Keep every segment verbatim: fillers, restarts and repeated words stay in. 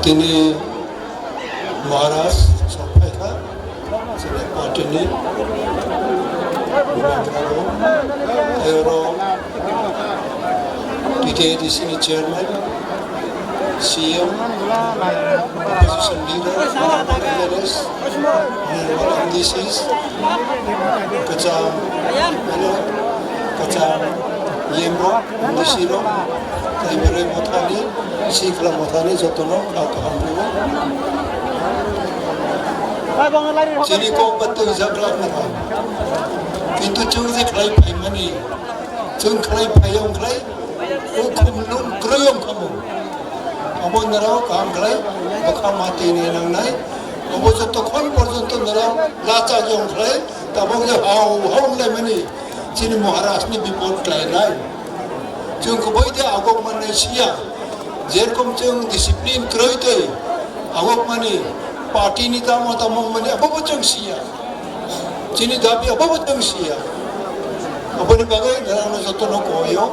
Tini Maharaj sokphaikha, chini party ni bubagrao, tei oro T T A D C ni chairman, C M, opposition leader, honorable M L As, honorable M D Cs, kwcham, ano, kwcham, yemrok, M D C rok, tei belai mothani, sikla mothani jotono kha kaham rwo. Chini kok ba twi jak rok nang. Kintu chwng je khlai phaimani, chwng khlai phai wng khlai, o khum lung kroi wng khamu. Abo naro kaham khlai, bwkha ma twi nai nangnai. Abo joto khon porjonto naro lacha wng khlai, tabok je hao hao wng lai mani. Chini Maharaj ni bipod khlainai. Chwng kwbui de agok manwi siya. Jerkom chwng discipline kwrwi twi agok mani party ni tamo tamo mani abo bo chwng siya. Chini dabi abo bo chwng siya. Aboni bagwi norokno jotono koyo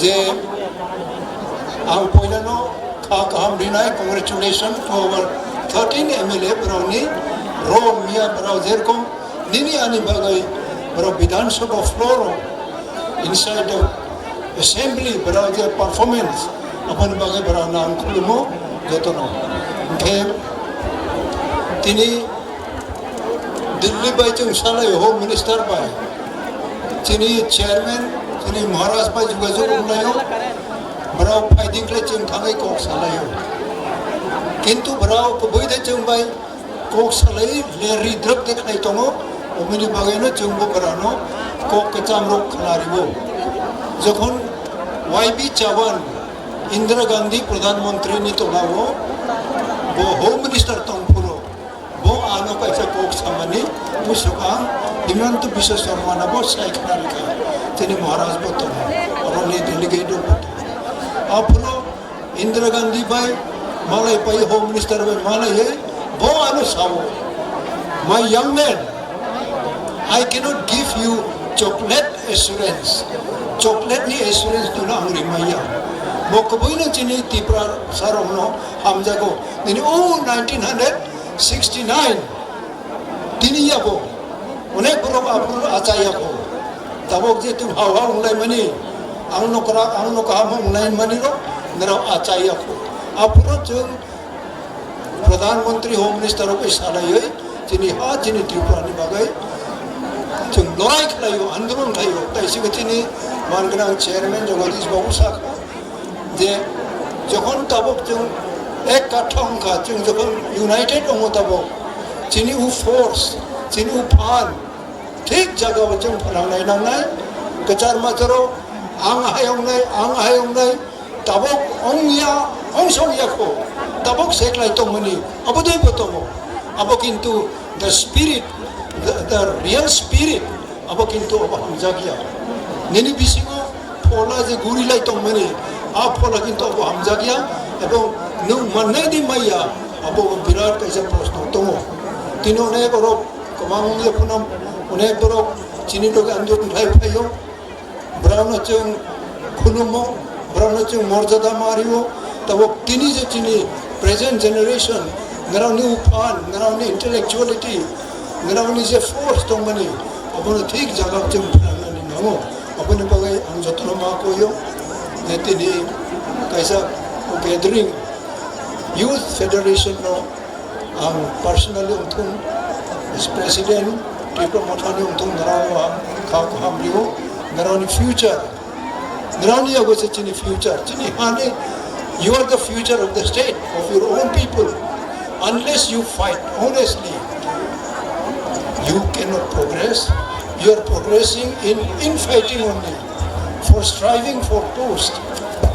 je ang poilano kha kaham rinai, congratulations to our thirteen M L A borokni role miya borok jerkom Nini ani bagwi borok Bidhan Sabha floor o, inside the assembly, borok je performance, aboni bagwi borok no ang khulumo jotono. Hwnkhe tini Delhi bai chwng salai o, Home Minister bai, chini chairman, chini Maharaj bai jogajog wnglaio, borok phaiding khlai chwng thangwi kok salaio. Kintu borok kwbui de chwng bai kok salai le ridrop de khlai tongo, oboni bagwino chwng bo borokno kok kwcham rok khna rwo. Jokhon Y B Chavan, Indira Gandhi Pradhan Mantri ni tolao bo Home Minister tong phuru, bo ano kaisa kok samani pusuk ang Himanta Biswa Sarma no bo sai khna rikha, tini Maharaj bo tongo, abo ni delegate rok bo tongo. Aphuru Indira Gandhi bai malai pai, Home Minister bai malai hai, bo ano sao, "My young man, I cannot give you chocolate assurance. Chocolate ni assurance no ang rimaya." Bo kwbui no chini Tipra sarok no hamjago. Nini o nineteen hundred sixty-nine Tini yabo onek borok aphuru achai yako. Tabok je tong hao hao wnglaimani, ang no kwrak, ang no kaham wnglaimani rok, norok achai yako. Aphuru chwng Pradhan Mantri, Home Minister rok bai salaiwi chini ha, chini Tripura ni bagwi chwng lorai khlaio, andolon khlaio. Tai simi chini man gwnang chairman Jagadish Babu sakha. Je jokhon tabok chwng ek katha wngkha, chwng jokhon united wngo tabok, chini u force, chini u phan thik jagao chwng phanangnai nangnai, kwchar macharo ang hai wngnai, ang hai wngnai, tabok wngya, ongsa wngya kho, tabok seklai tongmani, abo dei bo tongo, abo kintu the spirit, the, the real spirit, Abo kintu abo hamjakya. Nini bisingo phola je gurilai tongmani, a phola kintu abo hamjakya, ebong nwng mannai di maya, abo birat kaisa proshno tongo. Tini onek borok kwbang ya phano onek borok chini loge andolon khlai phaio. Borokno chwng khulumo, borokno chwng morjada ma rio, tabok tini je chini present generation, nrokni uphan, nrokni intellectuality, nrokni je force tongmani, abono thik jaga chwng phnangnani nango. Aboni bagwi ang jotono ma koyo, je tini kaisa gathering, Youth Federation no ang personally wngthung, as president, Tipra Mothani wngthung, nrokno ang kha kaham rio, nrokni future. Nrani yago se chini future, chini hani, you are the future of the state, of your own people. Unless you fight honestly, you cannot progress. You are progressing in infighting only, for striving for post.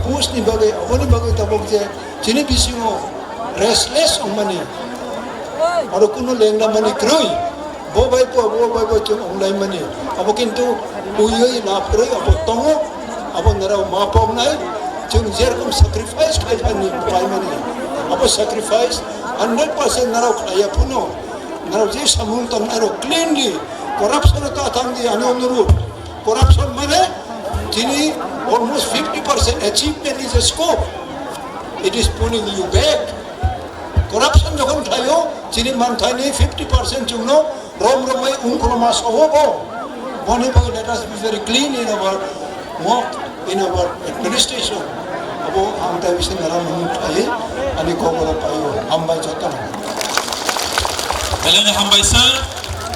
Post ni bagwi, aboni bagwi tabok je chini bisingo restless wngmani, aro kuno lengna mani kwrwi. Bo bai bo, bo bai bo chwng wnglai mani. Abo kintu uiwi lab kwrwi abo tongo, abo nrao ma poknai, chwng jerokm sacrifice khlai phani pai mani. Abo sacrifice hundred percent nrao khlaiya phano, nrao je samung tong nrao cleanly, corruption ta thang di, ani onurut. Corruption mane chini almost fifty percent achievement is a scope. It is pulling you back. Corruption jokhon khlaio, chini manthaini fifty percent chwngno rom romwi ungkhorma sobo bo. Boni bagwi let us be very clean in our work, in our administration. Abo ang tai bising naram hwn khlai ani kok oro paio. Hambai jotono. Belai hambai sir.